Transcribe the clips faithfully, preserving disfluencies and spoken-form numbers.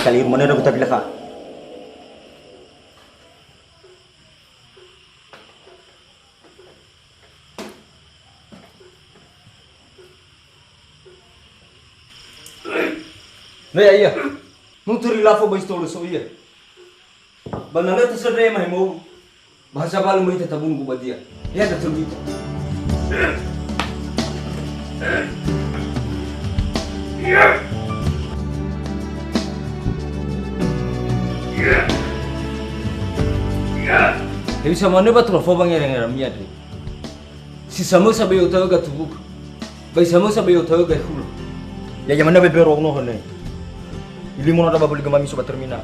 Kali rumah nero kita bilafa. Nah, ya, iya. Nuturi lafo ba istolo so iya. Ba na lö tösöndra mahemou, ba ha zabalö möi tatabunu ba dia. Ya, da tölu ita. Hewisa manö ba tulafo ba ngera-ngerami andre. Si samösa ba i'otaögö tubugu, ba si samösa ba i'otaögö hulö. Ya, ya manö bebero ono hönö. Ilimo no da babuli gemami so ba terminal.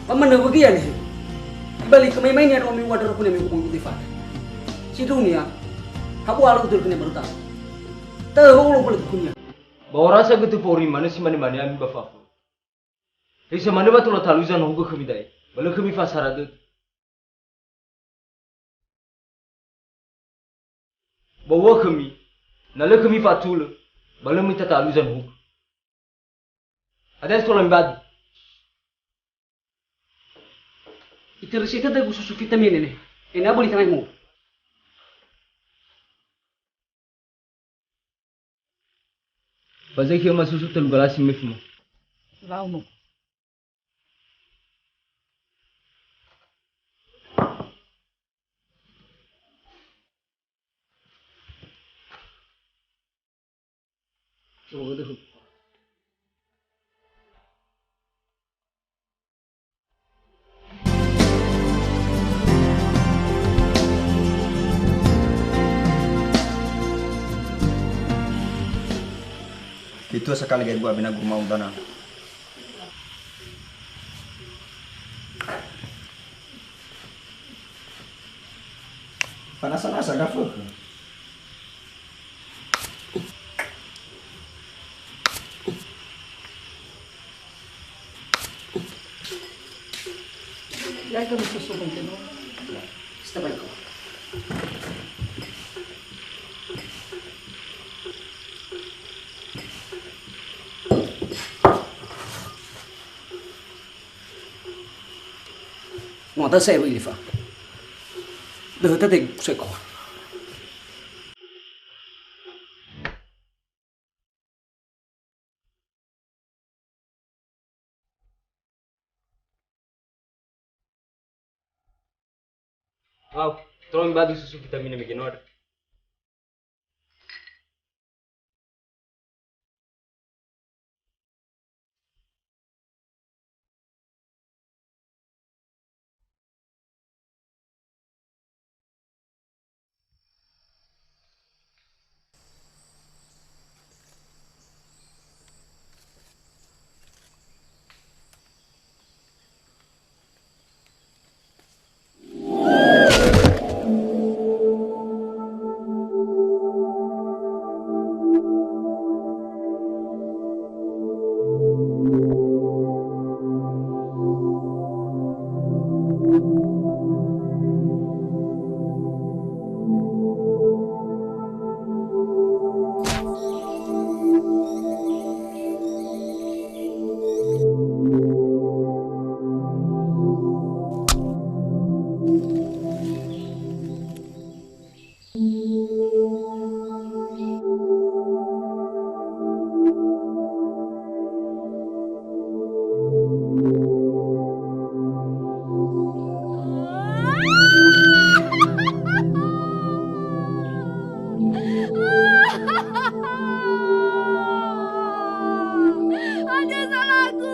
Ba manö bagi ya lehe. Ibalik ke mai-mai ni aro mi wadro kunia mi kubu di fata. Si dunia. Habu alo kutul kunia baru tahu. Tahu ulo kulit kunia. Ba orasa götö fori manö si mane-mane ami ba fafu. Hewisa manö wa tola taluza nohugö khömi da'e, ba lö khömi fasara dödö. Ba ua khömi, na lö khömi fa'atulö, ba lö möi tataluza nohugö. Hadia si tola mibadu? Itörö si tödögu susu vitamine ne, ena'ö böli tangai mo. Ba zai khöma susu tölu galasi mefu mo. Lau no. Itu sekali gaya gua bina guru mau dana. Panasa-nasa gafökhö. Jaga mususu mungkin. Stop aja. No, ta sai wi lifa. Döhö ta te sai ko. Wow, tolong bantu susu vitamina mege no ada. Ada salahku.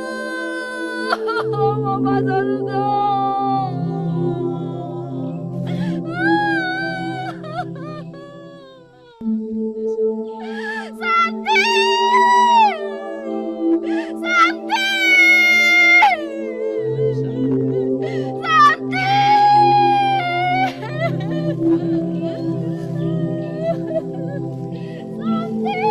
Mau masuk surga. Santi! Santi! Santi! Santi! Santi!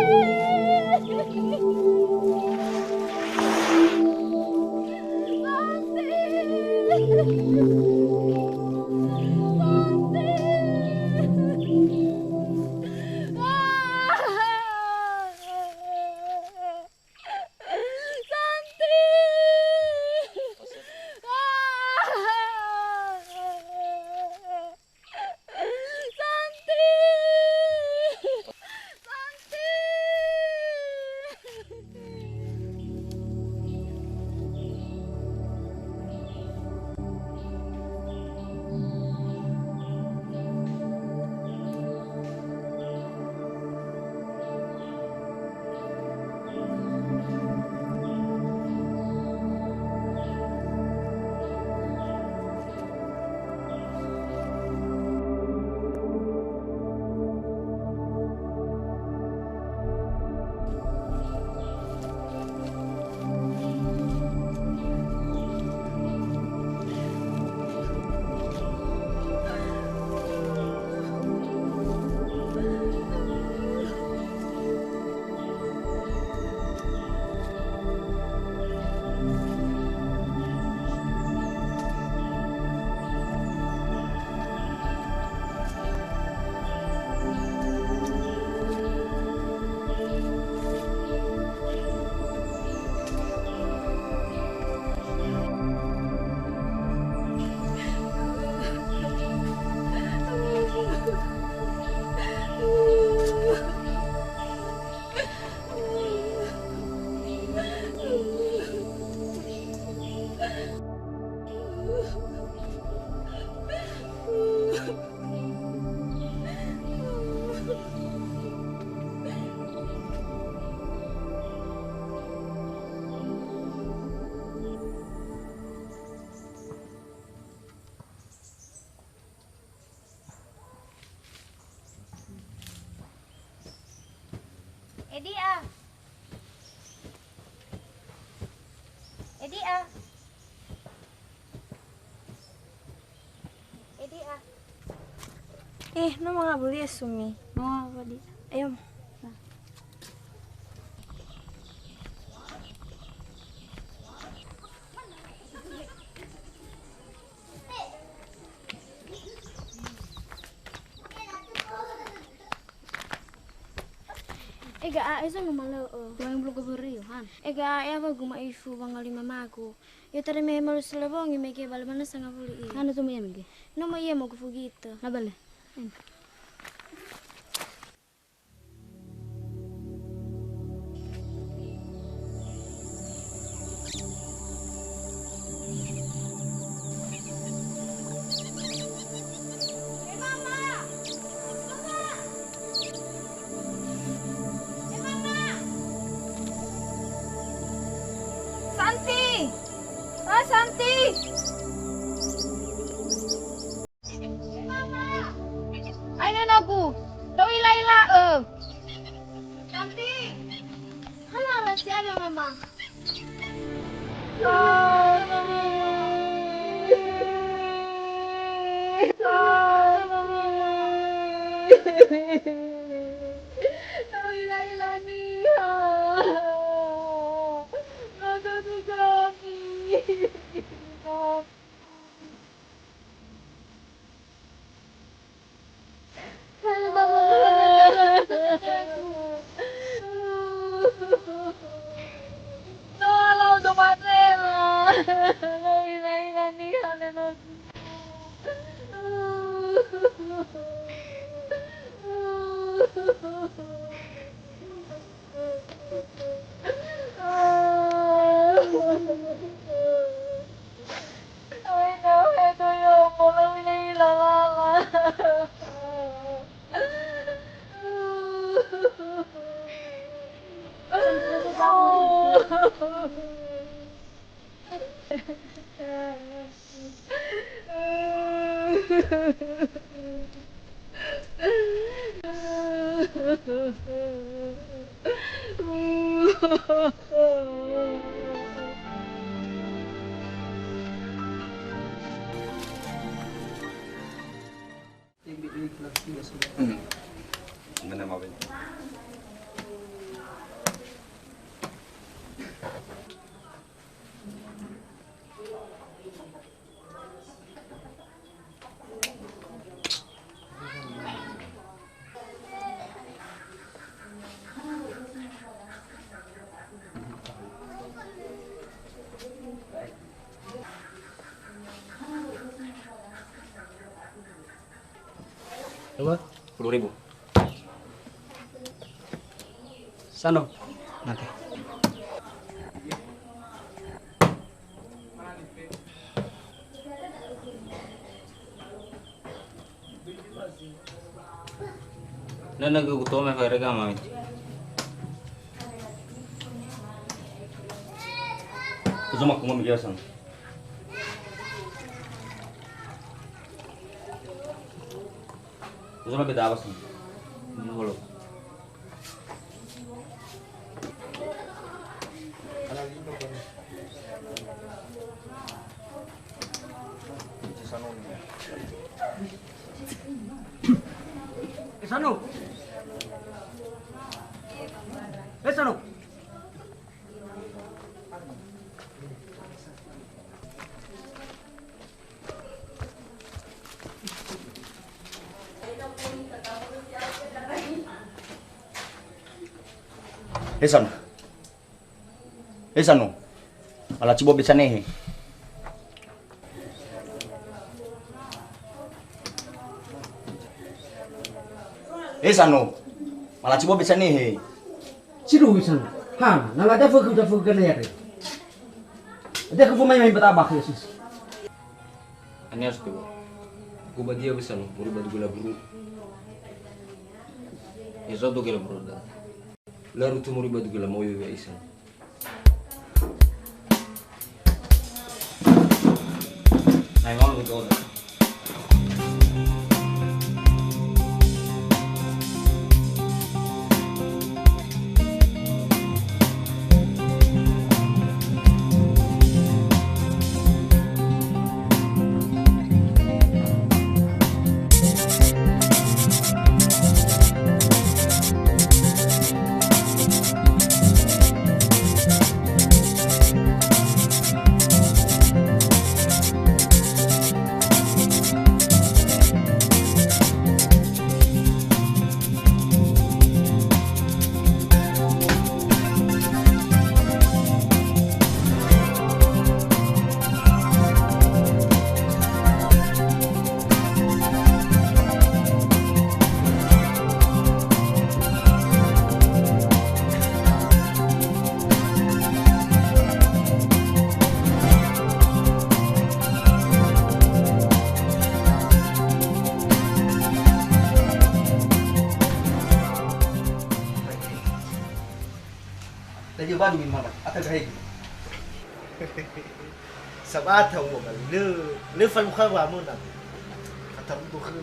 Edi a. Edi a. Edi a. Eh, no mangawuli sumi. No mangawuli. Ayo. Nah. Ega a'e, so numalö'ö. Tuang bulu guburi, Yohan. Ega a'e, awa guma ifu wangali mamagu. Yo tareme hemalu selewongi mege bale manö sangawuli i. Hana tumu ia mege. Nomo ia mo gufu gitö. Labale. Santi! Ah, Santi! Aina nagu, do ila-ila'ö. Santi. Hana rasi ada, Mama. Berapa? Sepuluh ribu. Sano. Mate. Na, na, gu, gu tome fa rega mami. Uzo maku ngomi geosan. Uzo ma beda awas. Holo. Esano. Esano. Esano. Esano. Ala cibo beca nehe. Esano. Ala cibo beca nehe. Siru Esano. Ha, na lada fege, da fege gana yare. Ada ke fumai mai bata bakhe sis. Ania suke bo. Ku badia bisa no, muri badu gela buru. Ya so do gela buru da. Laru tu muri badu gela moyo ya isa. Nai mau gitu. Lagi badu min mana? Ata gahegi. Sabata uwa bali. Le, le falukha wa mona. Ata udo khö.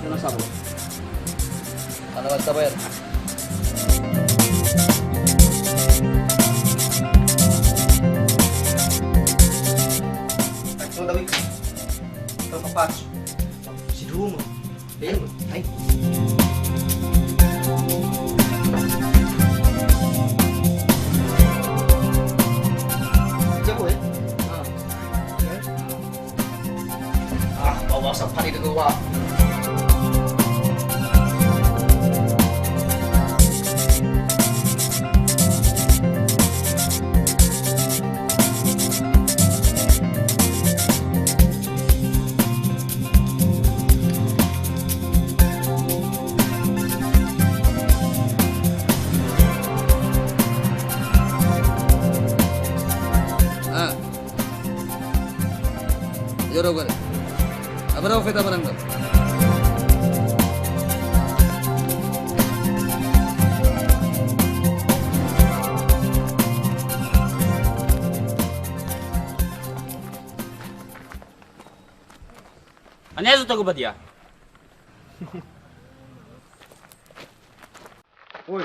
Mana sabo? Ana wasa bayar. Ayo, Dawi. Tau kapas. Sidungo. Ayo, ayo. Jago, ya? Ah. Ya. Ah, bawa asap hari kedua. Ah. Yoro gare. Abra ofeta barang. Ania zuta gu badia. Oi.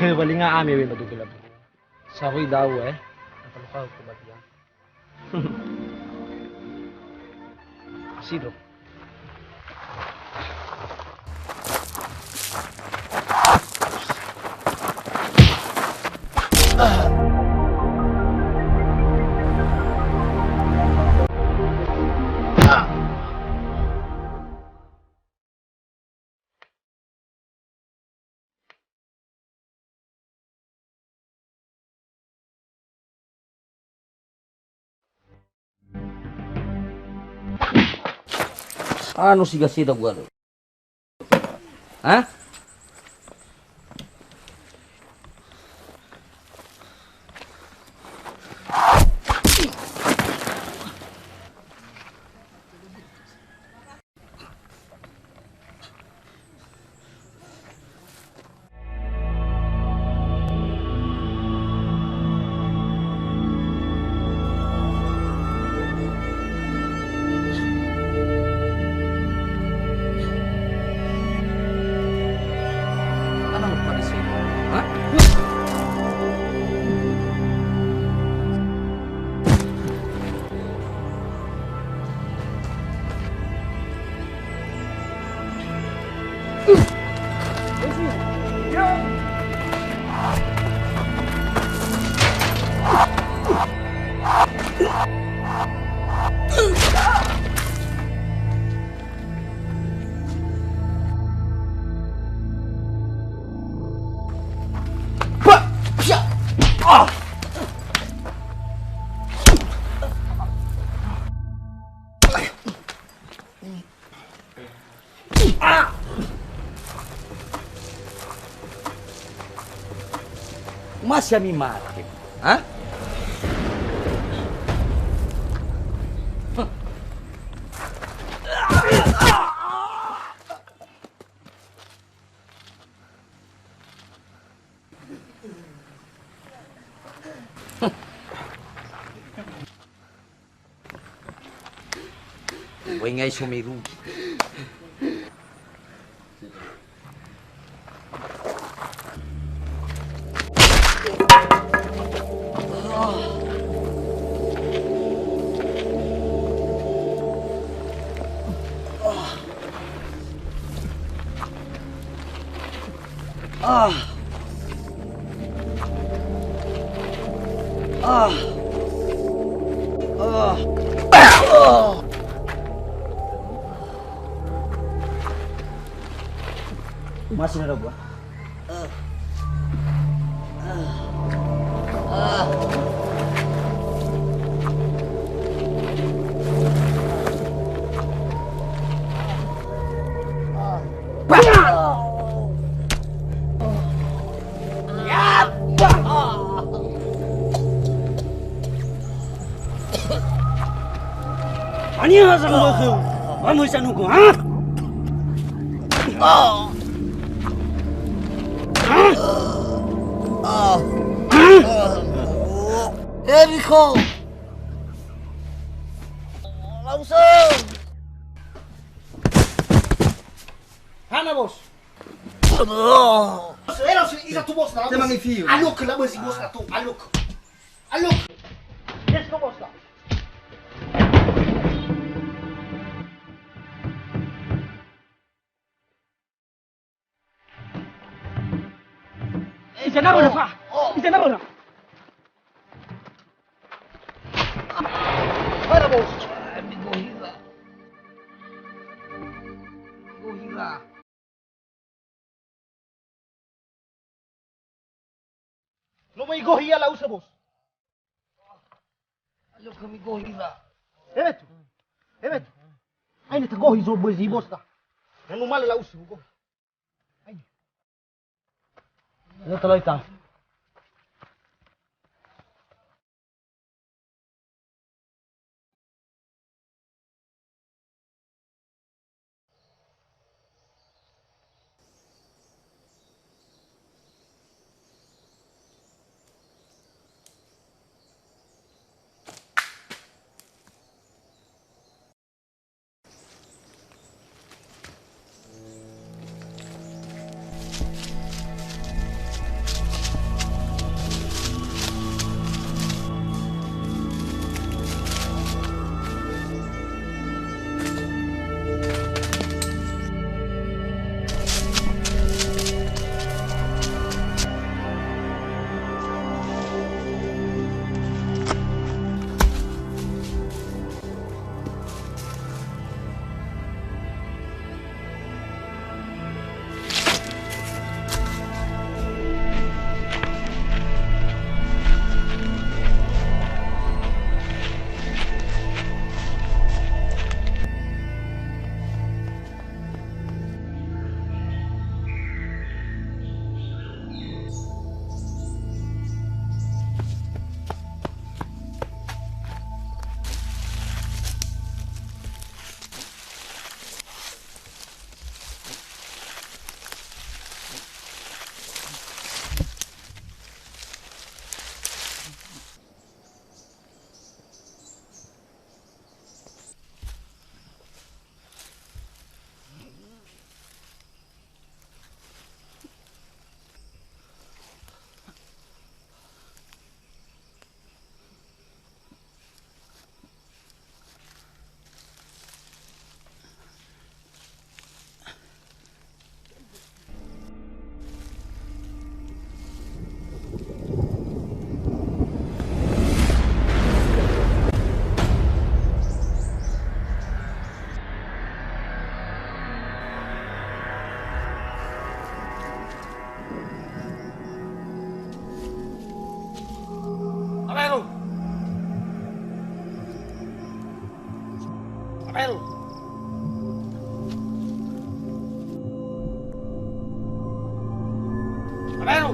Tebalinga ami wema dudu labu. Sawai dau, eh. Apa lupa aku mati ya. Sidro. Ano si gaseda ualö. Ha? Ana lupa di sini. Hah? Masih ami mate, ha? Wengai so merugi. Ah. Ah. Ah. Masih ada gua. Haniha sambua khöu? Wa möi sanugu, ha? Eriko! Lausö! Hana, Bos. Ela si iza tu, Bos, na. Tema ngi fiu. Alok la, Bos, Bos, na tu. Alok. Alok. Yes, Bos, na. Iza na röra, fa? Iza na röra? Hana, Bos. Migohila. Migohila. No möi gohi ia Lausö, Bos. Alö khömi gohi ira. Ewetu. Ewetu. Aine tagohi zo böi zi, Bos, ta. Na numalö Lausö gohi. Aine. Alö talai ta. Baero.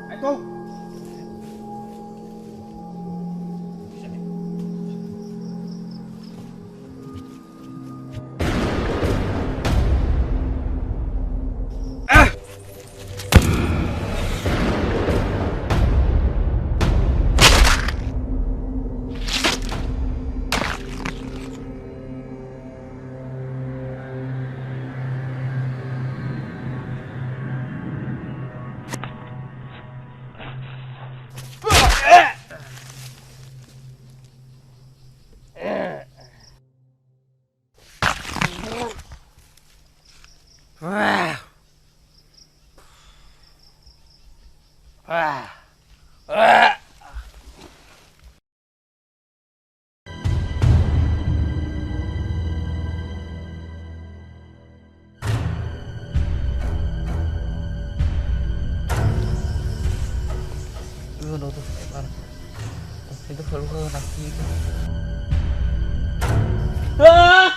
Aetu. Öh, no, tuh, Mar. Itu keluar lagi itu. Ah!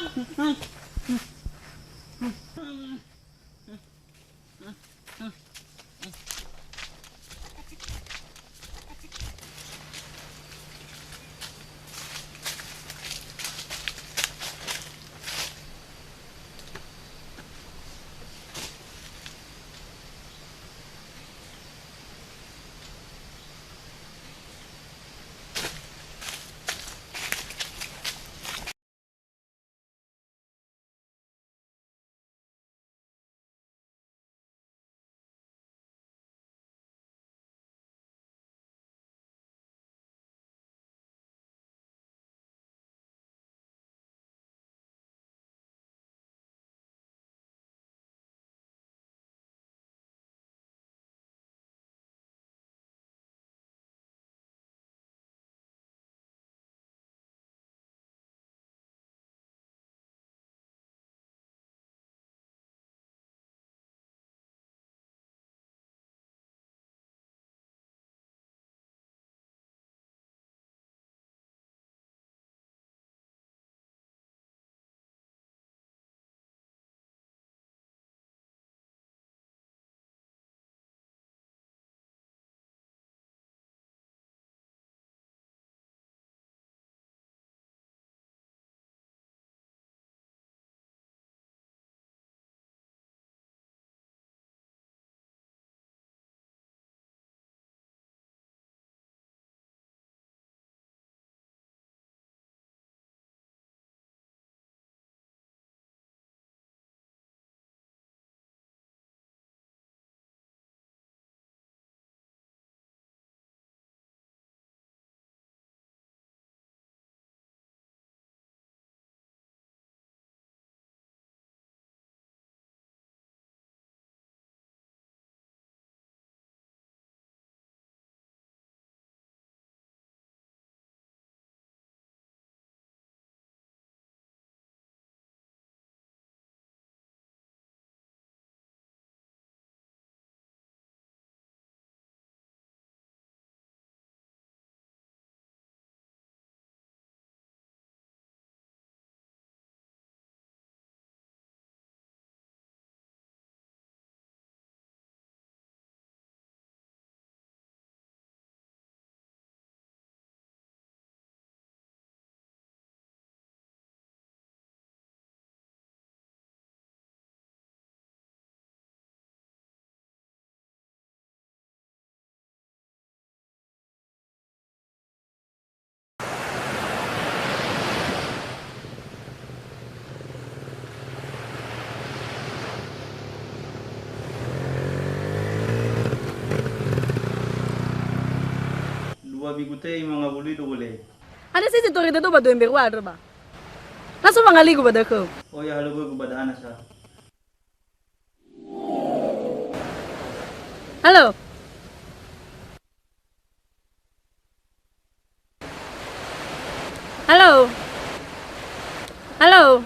Dua minggu te imangawuli dua le. Ada sisi tori teto ba dua minggu ada ba. Langsung mangaligu ba dahö. Oh ya, halo gue ba dahana sa. Halo. Halo. Halo.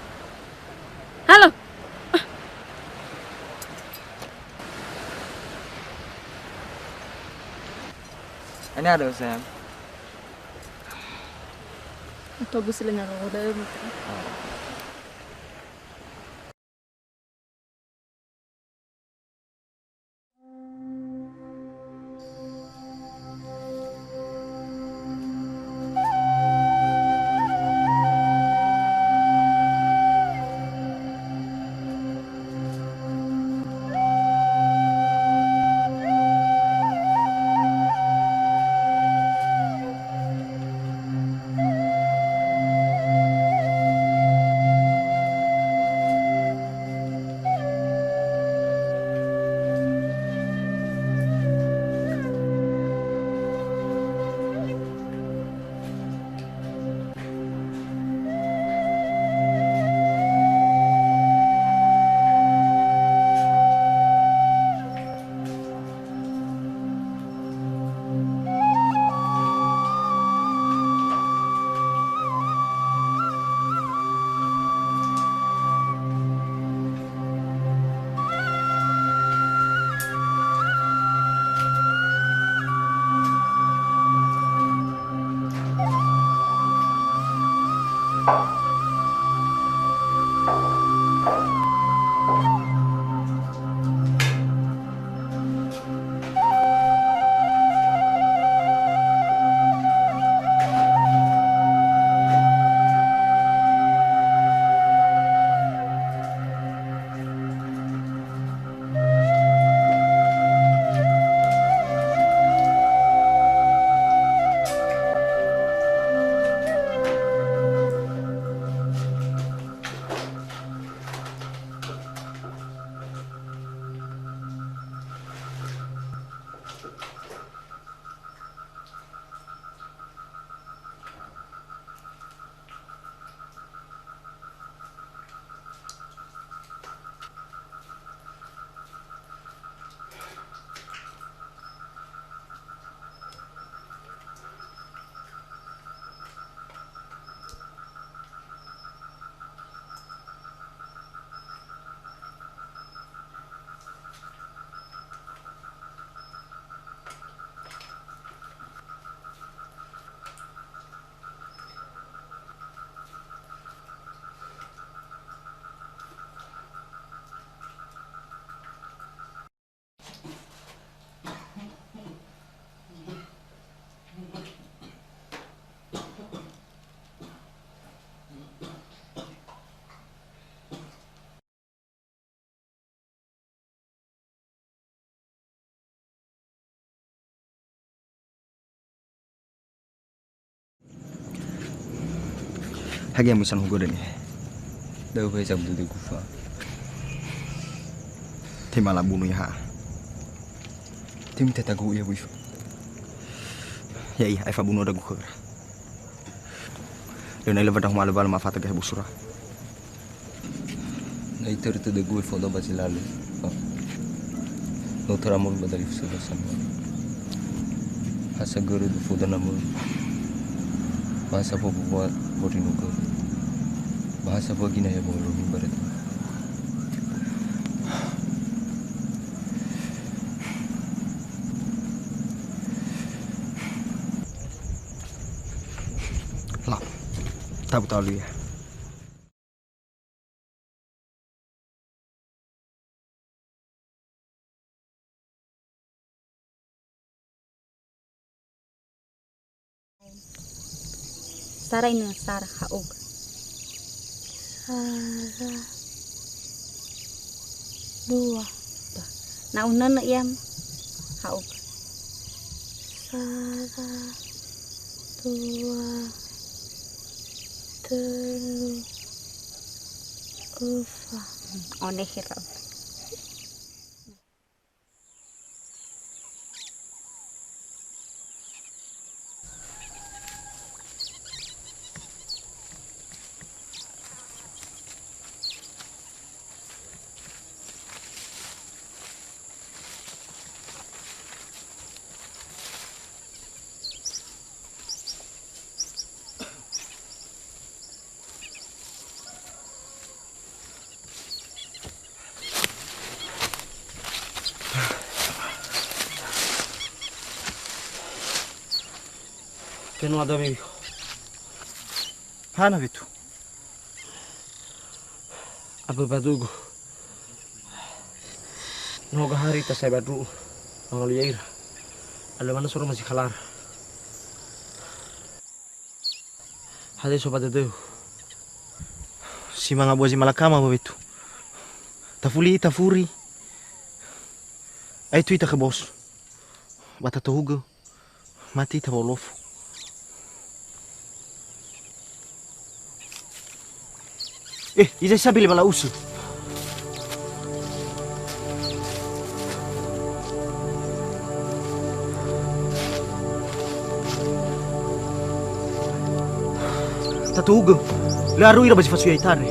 Halo. Ini ada, Sam. Autobus lenga roda, eh, betul. Hage musan hugo deni. Dau bai sa budu gufa. Tema la bunu ya ha. Tim teta gu ya bu ifa. Ya iya, ai fa bunu da gu khöra. Lö na ilö wa ndra'o ma'alö walö ma'afata gahe busura. Na itörö tödögu foda ba zi lalö. No töra moroi ba dali fuso ba sanua. Ha sagörö du foda na moroi. Ba ha sa fobua borinu görö. Ba ha sa fua gina ya borinu barötu. Lau. Tabu talu ya. Sara ina sara ha'oga. Sara. Dua. Dua. Na unana iam ha'oga. Sara. Dua. Telu. Ufa. One hera. Ke no ada mi. Hana wetu. Abö badugu. No gahari ita sa'ae ba ndru'u. Mangalui ya'ira. Alö manö soroma zi kalara. Hadia so ba dödöu. Si manga bua zi malakama ba wetu. Tafuli ita furi. Aetu ita khö bos. Ba tatohugö. Mati ita ba olofu. Eh, iza sabili bala usu. Tatohugö, lö aru ira ba zi fasuya itare.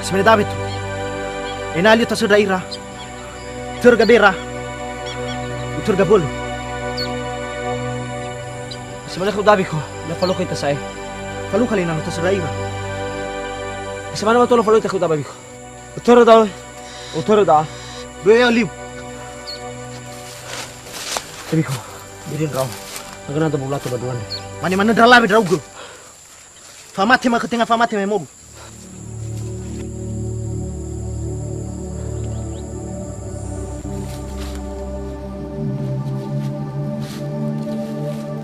Si mane Dawe tu. Ena'ö alio tasöndra ira. Törö gabera. Utörö gabölö. Si mane khö Dawe kho, na falukha ita sa'ae. Falukha le na no tasöndra ira. Si mane matua falukha ita khö Dawe kho. Utörö da'a. Utörö da'a. Bö'ö ya liu. Dawe kho. Birin rau. Agana da bulato baduan. Mane manö ndra lawe ndra'ugö. Famate ma khö tenga famate me modu.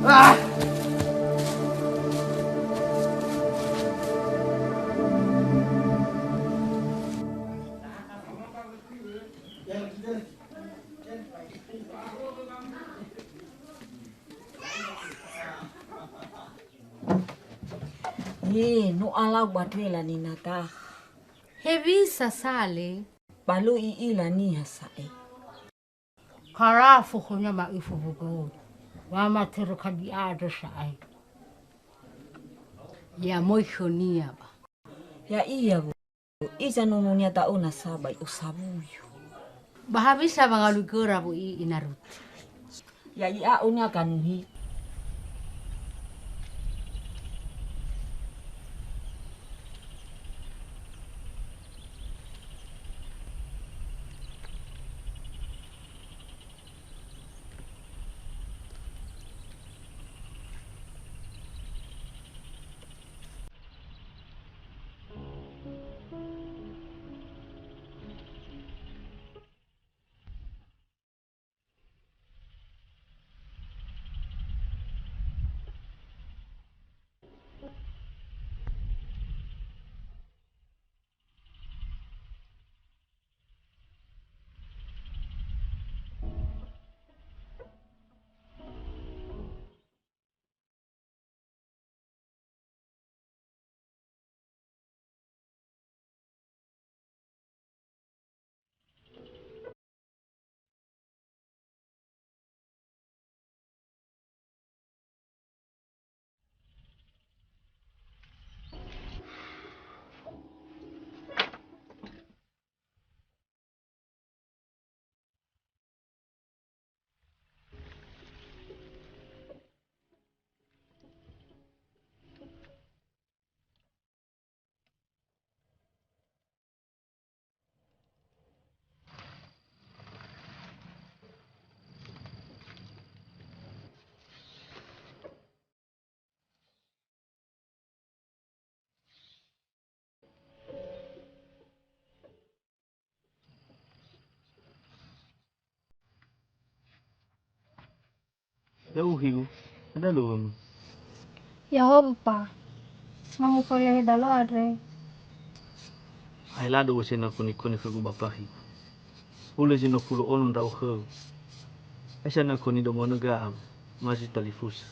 Ah! He, no alau ba döi lanina gaha. Hewisa sa le? Ba lö i'ila niha sa'ae. Kara fokhonyo ma'ufu wugou. Wa matörö kabi'a andrö sa'ae. Ya moi khönia ba. Ya'ia wo. Iza nononia da'ö nasa ba i'osawuyu. Ba hewisa wangalui göra wo'i ina Ruti? Ya'i a'onia ganuhi. Ya'uhi, ada luem. Ya ho, Bapa. Mamuko lehe dalo andre. Ae lado uwese na koni-koni khögu ba pahi. Hulö zi no kulo ono ndra'o khöu. Aisa na koni domonö ga'a, ma zi talifusa.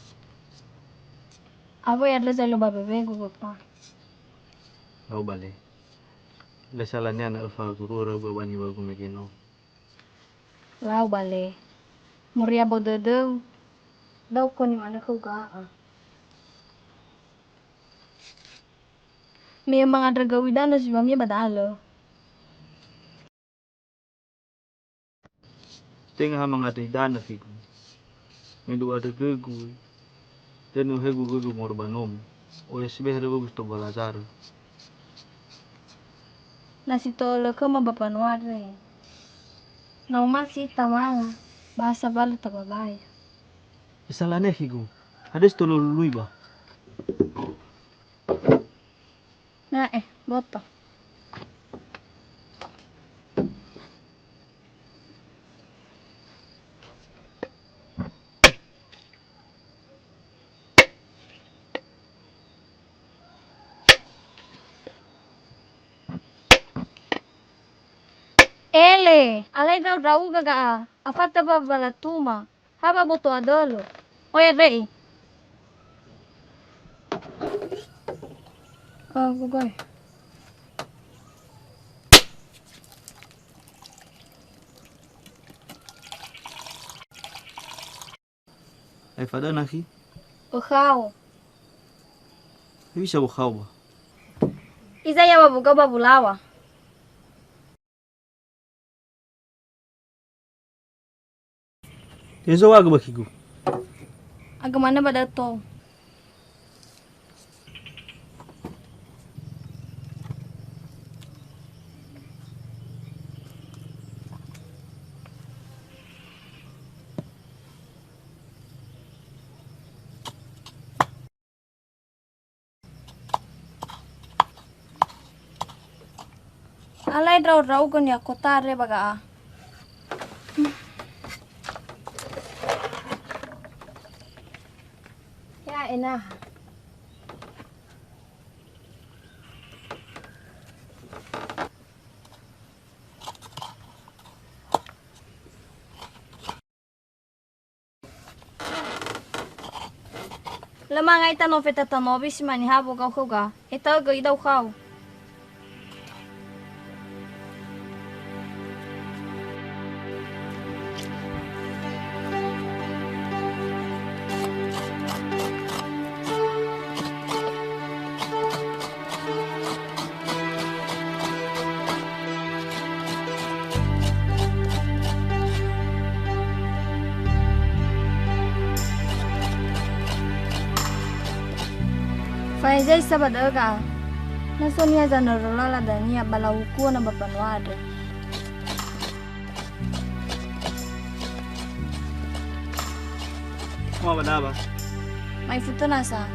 Awö ya lö zalo ba bewegu, Bapa. Lau bale. Lö salania na öfa guru rau ba wani wagu mege no. Lau bale. Muria bo dödöu. Da'ö koni manö khöu ga'a. Me mangandrö gau idanö zi wamia ba dalö. Tenga ha mangandrö idanö khögu. Me du'a dögögu, tenö hegu gögu moroi ba nomo. Oya sibehe dögögu si tou ba lazarö. Na si to'ölö khöma ba mbanua andre. Na omasi ita manga, ba ha sabalö tababaya. Esalane khigu. Hades tolo lului ba. Na'e, boto. Ele, alai ndra'ugaga'a, afata ba balatuma, ha ba boto adolo. Oya re'i. Oh, gogoe. Aefa da'ö nakhi? Okhao. Hewisa okhao ba? Iza ya wabuga ba bulawa. Tezo aga ba khigu. Aga mana ba dato. Alai ndra'o-ndra'ugö niha kotare ba ga'a. Ya enaha. Lö mangai tanofe tatanowi si mane ha wogau khöuga. Eta'ögö idau khau. Faezai sa ba da'ö ga'a. Na so niha zanörö lala dania ba lahukuo na ba mbanua andre. Uma ba daba. Mai futu nasa.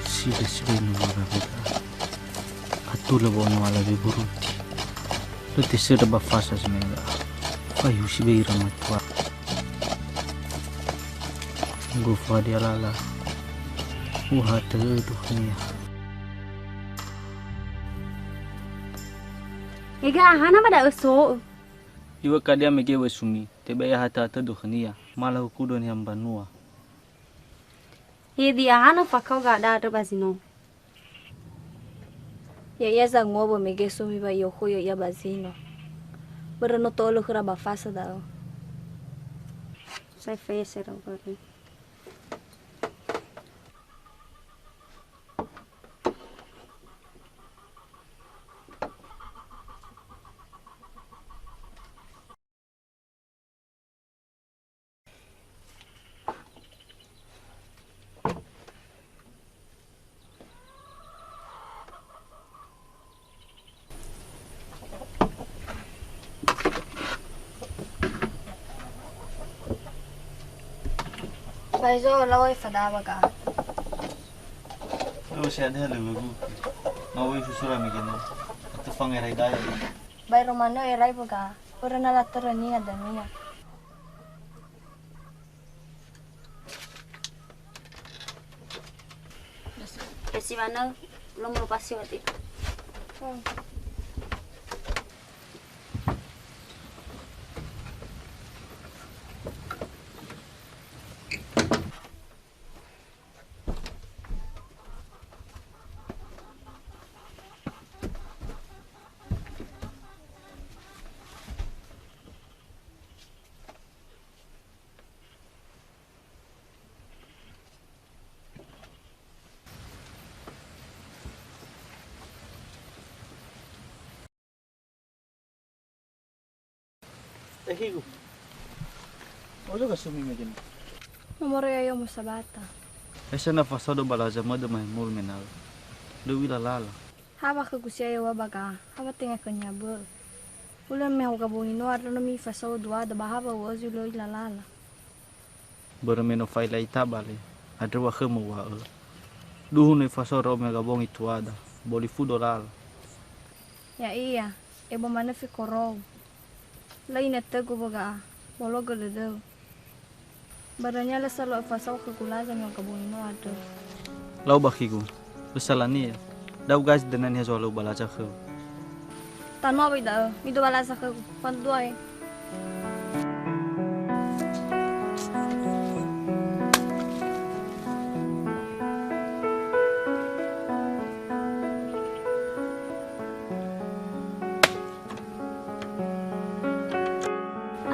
Sida sibai nurura beda. Atula ba ono ala be buruti. Lö tesöndra ba fasa semega. Fai husi be ira matua. Gofu hadia lala. Uhatö dukhönia. Ega ahana ba da'ö so'ö. Iŵa'ö kadia mege wesumi, tebai ahatö-hatö dukhönia, mala hukudo niha mbanua. Edi ahana fakao ga'ada andrö ba zinö. Ya'ia zangowa mege sumi wa i'okhoi ya'ia ba zinö. Börö no to'ölö khöra ba fasa da'ö. Sai fese rau börö. Faizo lau ai fada ba ga'a. Lau si hadia lö wegu. Ma wei fusura mege no. Atö fangerai daya. Baero manö erai ba ga'a. Börö na latörö niha dania. Ya si manö, belum lepas si wati. Akhigu. Olo ga sumi mege no. Nomoro ya yo musabata. Esa na fasado bala zamada mahemul menal. Lö u'ila lala. Hawa khögu si ayo wa ba ga'a. Hawa tenga khönia börö. Hulö me hauga bongi no andrö no mifasao duada ba ha wa u'ö zi löi lalala. Börö me no fa'ila ita bale, andrö wa khömö uŵa'ö. Duhu no ifasao ndra'o me hauga bongi tuada, boli fudo lala. Ya'ia, ebo manö fekorou. Lö inetögu wöga'a, bologö dödöu. Barönia lö salo'ö fasao khögu laza me hauga bongi no andrö. Lau bakhigu, lö salania. Da'u gazi döna niha zohalöŵö ba laza khöu. Tanua böi da'ö, mido ba laza khögu. Fandua he.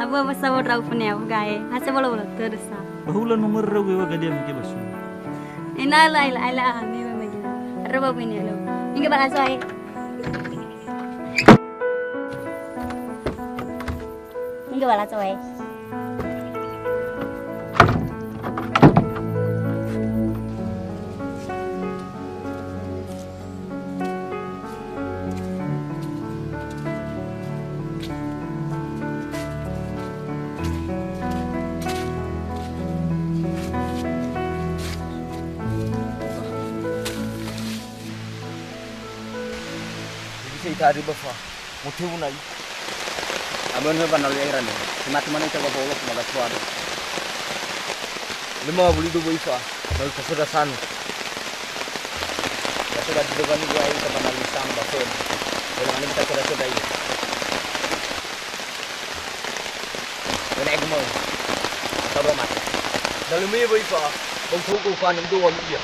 Abu-abu sawo ndra'u fune abu gae, ha sebolo-bolo tödö sa. Ba hulö nomöra rau gewa gadia mege basu. Ena la ila ila ami ba mege. Raba bini lo. Inge bala soe. Inge bala soe. Bisa ita ari ba fa. Motewu na'i. Abö'ö nöhö ba na lu'e ira ne. Semati mana ita ba bolo kuma ba tuan. Lima buli du boifa. Lalu kasöda sanu. Kasöda di depan itu ayo kita mana lisang ba fen. Kalau mana kita söda-söda iya. Wena egu mau. Atau dua mata. Dalam iya boifa. Bang koko fa nem dua lu iya.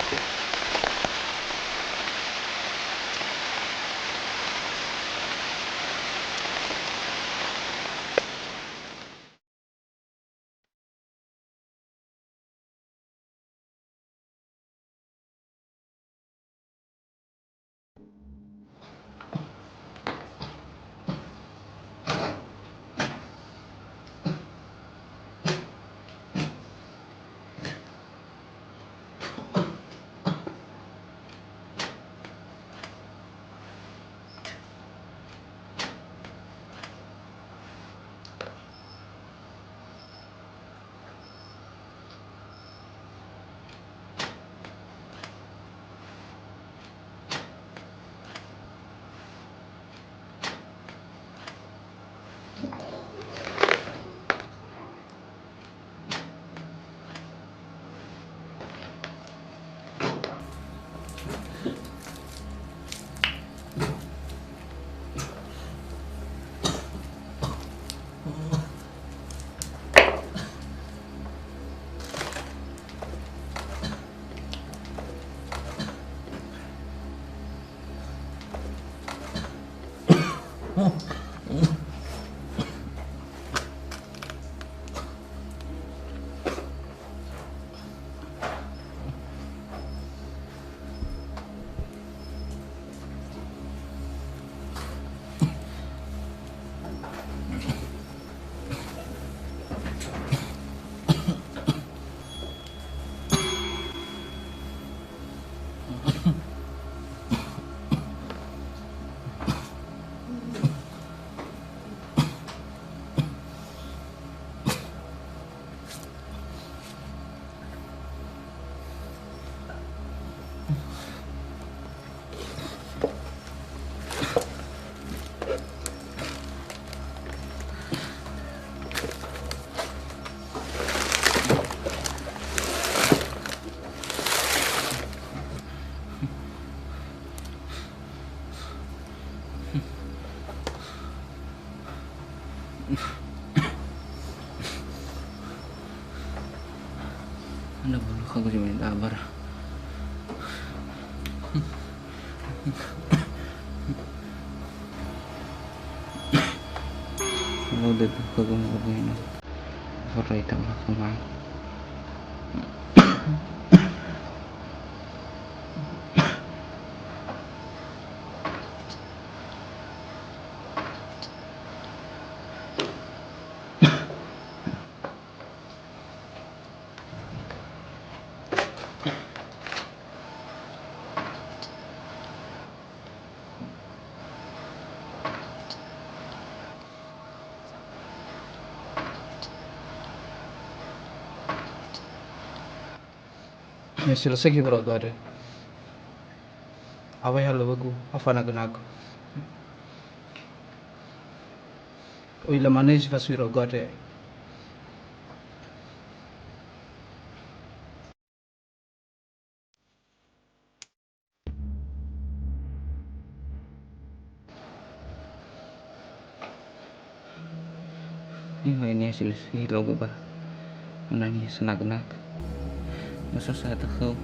Ana bulu khagu cuma ini kabar. Kalau udah tuh khagu mau ini. Foto itu lah kemana? Selesai ki bara dua de. Awai halöŵögu, afanagö-nagö. Oi lamane si fasui ragu andre. Ih, ini hasil hilogu ba. Menangis senagö-nagö. Masa saya tahu.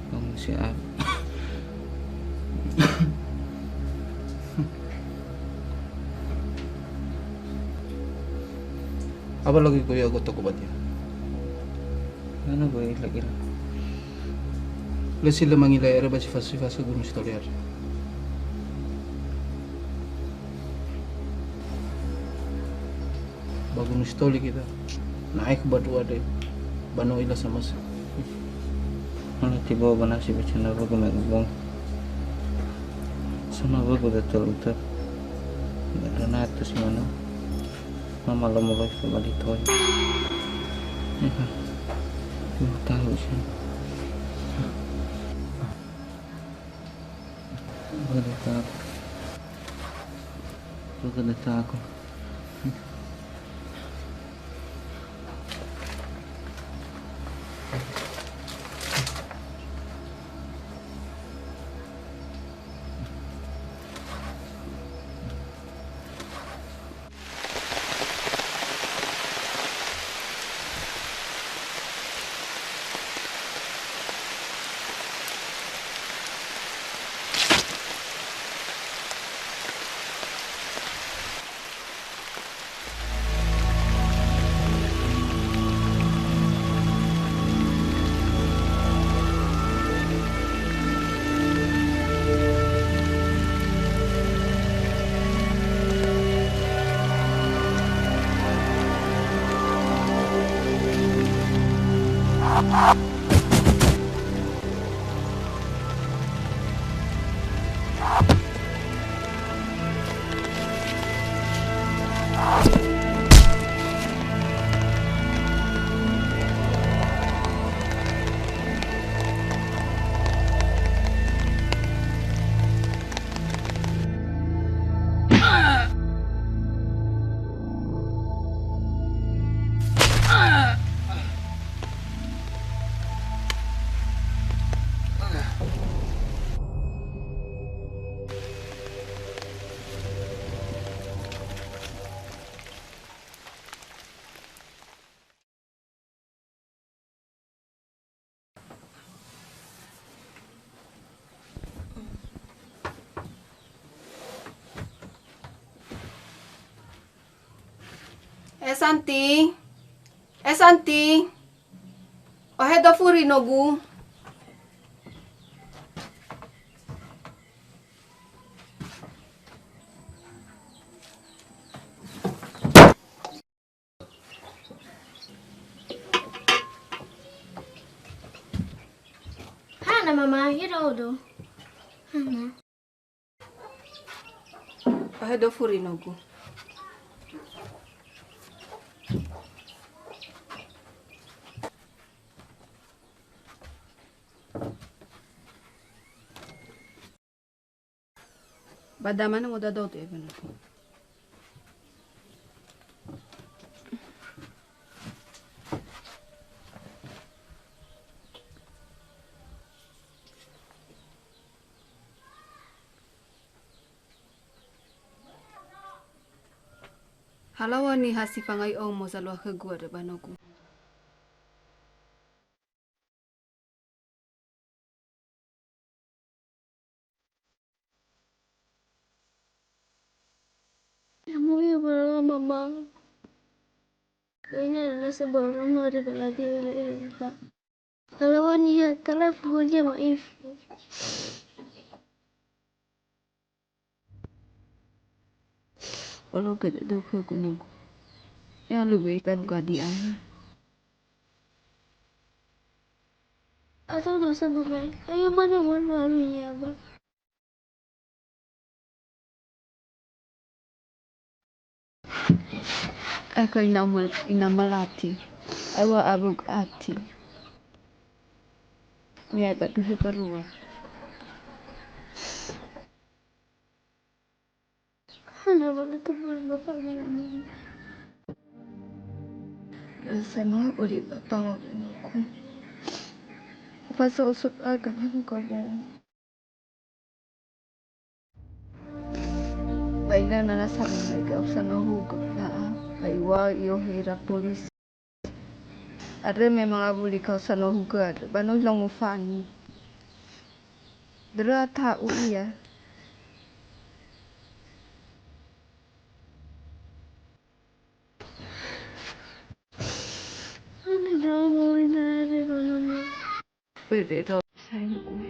Kamu siap. Apa lagi kau ya, kau toko batia? Mana boe lagi lah. Lesi le mangila ere ba si fas-, si fas gunung si toli ere. Ba gunung si toli kita. Naik ba dua de. Ba no ila sama si. Mana tiba ba nasi baca na ba guna gubong. Sama ba guna telu ter. Nggak ada natus mana. Mama lo mulai ke bali toy. Ya kan? Lima tahun sih. Boleh tak? Boleh tak? Eh, Santi. Eh, Santi. Ohe do furi nogu. Hana, Mama, ya'odo. Hana. Ohe do furi nogu. Ba dama na moda dodo ya benar. Halaŵa niha si fangai omo zalua khögu andrö ba nogu. Ya'ahowu ya, Mama. Kayaknya ada sebuah rumah di Belanda. Halaŵa niha, tala fuhu jama'i. Olo gede do khögu nogu. Ya lu be kan gua di ahi. Atau dosa bebai. Ayo mana mana alunya, Bang. Eka ina mal-, ina malati. Awa abug ati. Uyae ba döhö mbalua. Hana wa'ö teman Bapak Gubernur. Saya mau beri Bapak Gubernurku. Pasal usut agama kamu. Ba ina nana sabi mai gau sanohugö da'a. Ba iŵa'ö i'ohe ira polisi. Andrö me mangawuli gau sanohugö andrö, ba no ilongo fangi. Dörö ata'u ia. Böi da'ö, sayangku.